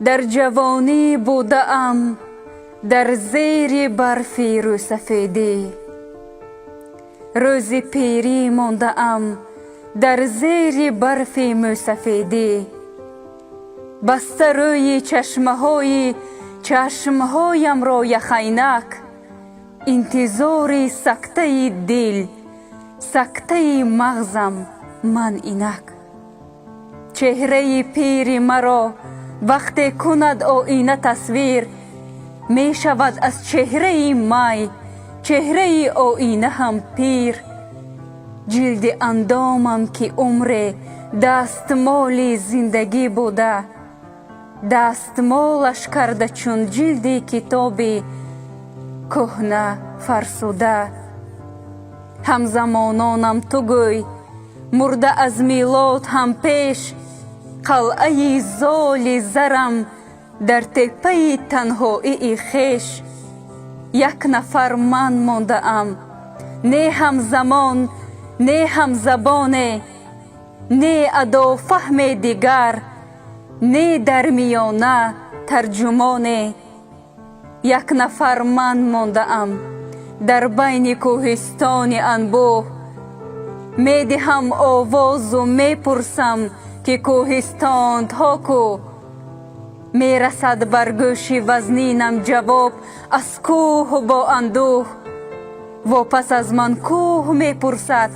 Дар ҷавонӣ будаам дар зери барфи рӯсафедӣ, рӯзи пирӣ мондаам дар зери барфи мӯсафедӣ. Баста рӯи чашмаҳои чашмҳоямро яхайнак, интизори сактаи дил, сактаи мағзам ман инак. Чеҳраи пири маро вақте кунад оина тасвир, мешавад аз чеҳраи май чеҳраи оина ҳам пир. Ҷилди андомам, ки умре дастмоли зиндагӣ буда, дастмолаш карда чун ҷилди китоби кӯҳна фарсуда. Ҳамзамононам, ту гӯй, мурда аз милод ҳам пеш, қалъаи золи зарам дар теппаи танҳоии хеш. Як нафар ман мондаам, не ҳамзамон, не ҳамзабоне, не адофаҳме дигар, не дар миёна тарҷумоне. Як нафар ман мондаам дар байни кӯҳистони анбӯҳ, медиҳам овозу мепурсам, ки кӯҳистонтҳо ку? Мерасад бар гӯши вазнинам ҷавоб аз кӯҳ бо андӯҳ. Вопас аз ман кӯҳ мепурсад,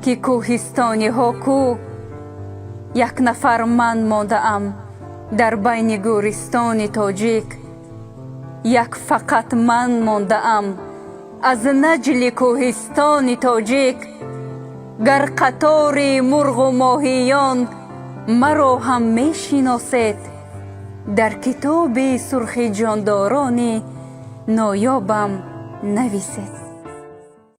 ки кӯҳистониҳо ку? Як нафар ман мондаам дар байни гӯристони тоҷик, як фақат ман мондаам аз наҷли кӯҳистони тоҷик. Гар қатори мурғу моҳиён маро ҳам мешиносед, дар китоби сурхи ҷондорони ноёбам нависед.